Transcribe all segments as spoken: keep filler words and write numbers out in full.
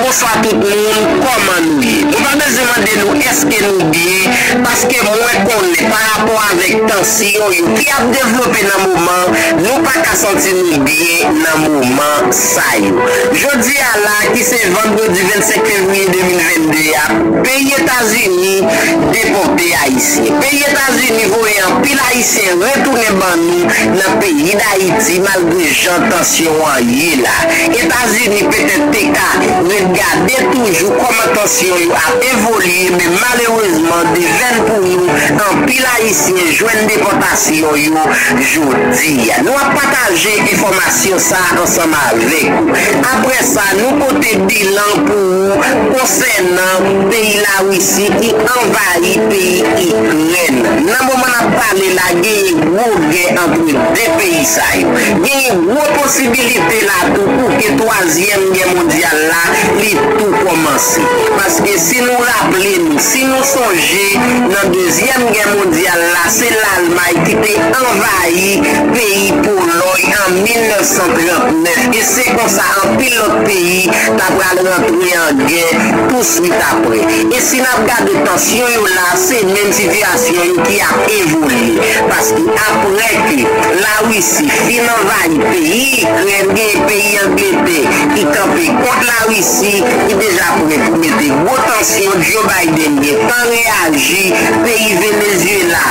Bonswa tout moun, kòman nou ye? Mwen pa bezwen mande nou èske nou byen, paske mwen konnen pa rapò avèk tansyon yo ki ap devlope nan moman, nou pa ka santi nou byen nan moman sa yo. Jodi a la, ki se vandredi vennsenk fevriye de mil vennde a, peyi Etazini depòte Ayisyen. Peyi Etazini voye anpil Ayisyen retounen ban nou nan peyi Dayiti, malgre jan tansyon an ye la. Etazini petèt te ka ret gade toujou kòman tansyon yo ap evolye, men malerezman, devèn pou nou, anpil Ayisyen jwenn depòtasyon yo jodi a. Nou ap pataje enfòmasyon sa a ansanm avèk ou. Apre sa, nou pote bilan pou ou konsènan peyi Larisi ki anvayi peyi Ikrèn. Nan moman n ap pale la, genyen gwo gè antre de peyi sa yo. Genyen gwo posibilite la tou pou ke twazyèm gè mondyal la, li tou kòmanse. Paske si nou raple nou, si nou sonje, nan dezyèm gè mondyal la, se Lalmay ki te anvayi peyi Polòy an mil nèf san trant nèf, e se konsa anpil lòt peyi ta pral rantre an gè touswit apre. E si n ap gade tansyon yo la, se menm sitiyasyon yo ki ap evolye. Paske apre ke Larisi fin anvayi peyi Ikrèn, gen peyi Angletè ki kanpe kont Larisi, ki deja prè pou mete gwo tansyon. Joe Biden gentan reyaji. Peyi Venezuela,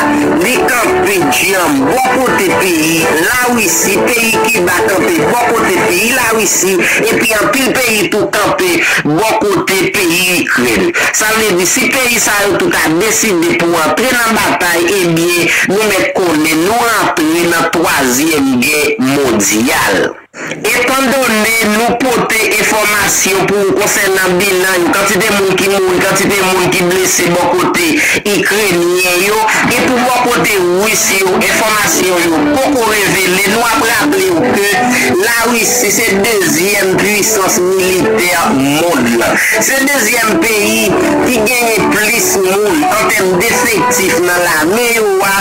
li kanpe djanm bò kote peyi Larisi, peyi Kiba kanpe bò kote peyi Larisi, epi anpil peyi tou kanpe bò kote peyi Ikrèn. Sa vle di, si peyi sa yo tou ta deside pou antre nan batay, ebyen, nou mèt konnen nou antre nan twazyèm gè mondyal. Etandone nou pote enfòmasyon pou ou konsènan bilan yo, kantite moun ki mouri, kantite moun ki blese bò kote Ikrenyen yo, e pou bò kote Ris yo, enfòmasyon yo poko revele. Nou ap raple w ke Larisi se dezyèm pwisans militè mond lan. Se dezyèm peyi ki genyen plis moun an tèm defektif nan lame yo a,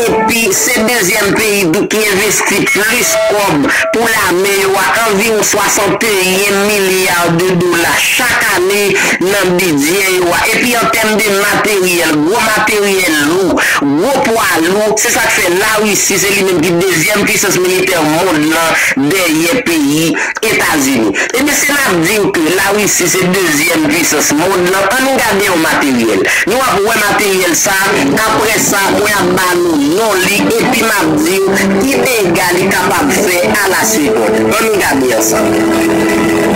epi se dezyèm peyi tou ki envesti plis kòb pou lame yo a, anviwon swasanteyen milya de dola chak ane nan bidjè yo a. Epi an tèm de materyèl, gwo materyèl lou, gwo pwa lou, se sa k fè Larisi se li menm ki dezyèm pwisans militè mond lan dèyè peyi Etazini. Ebyen, si n ap di w ke Larisi se dezyèm pwisans mond lan, ann nou gade yon materyèl. Nou ap wè materyèl sa, apre sa, mwen ap ba nou non li, epi m ap di w ki dega li kapab fè a la segond. Ann nou gade ansanm.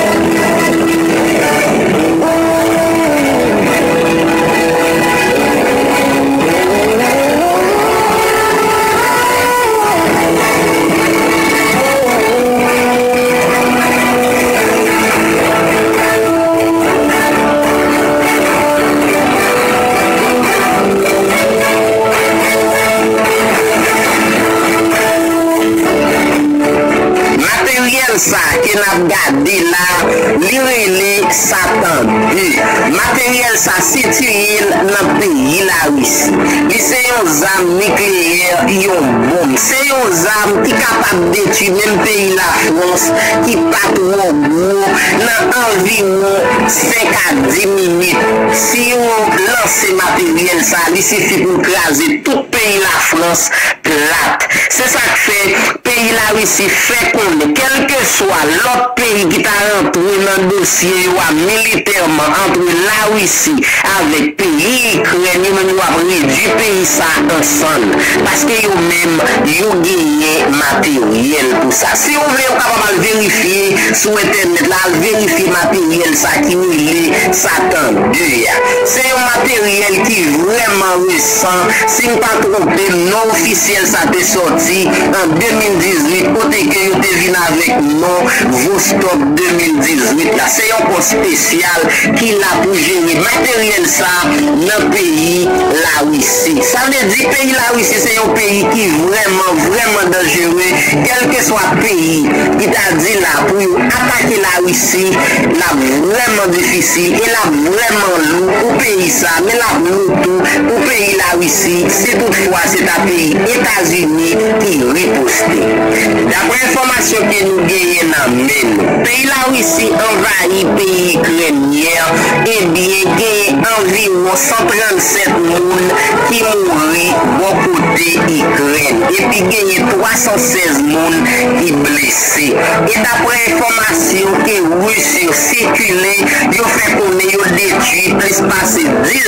Materyèl sa ke n ap gade la, li rele Satan de. Materyèl sa sitiye l nan peyi Larisi. Li se yon zam nikleyè, yon bonm. Se yon zam ki kapab detwi menm peyi Lafrans ki pa twò gwo nan anviwon senk a dis minit. Si yo lanse materyèl sa, li sifi pou l kraze tout peyi Lafrans plat. Se sa k fè peyi Larisi fè konnen, kèlkeswa lòt peyi ki ta rantre nan dosye yo a militèman antre Larisi avèk peyi Ikrèn, yo menm yo ap redui peyi sa an sann, paske yo menm yo genyen materyèl pou sa. Si w vle, ou kapab al verifye sou entènèt la, al verifye materyèl sa ki rele Satan de a. Se yon materyèl ki vrèman resan. Si m pa twonpe m, non ofisyèl sa te sòti an de mil dizuit, kote ke yo te vin avèk non Vostok de mil dizuit la. Se yon kò espesyal ki la pou jere materyèl sa nan peyi Larisi. Sa vle di peyi Larisi se yon peyi ki vrèman, vrèman danjere. Kèlkeswa peyi ki ta di la pou yo atake Larisi, l ap vrèman difisil e l ap vrèman lou pou peyi sa, men l ap lou tou pou peyi Larisi, si toutfwa se ta peyi Etazini ki riposte. Daprè enfòmasyon ke nou genyen nan men nou, peyi Larisi anvayi peyi Ikrèn yè, ebyen, genyen anviwon san trannsèt moun ki mouri bò kote Ikrèn, epi genyen twa san sèz moun ki blese. E daprè enfòmasyon ke Ris yo sikile, yo fè konnen yo detwi plis pase diz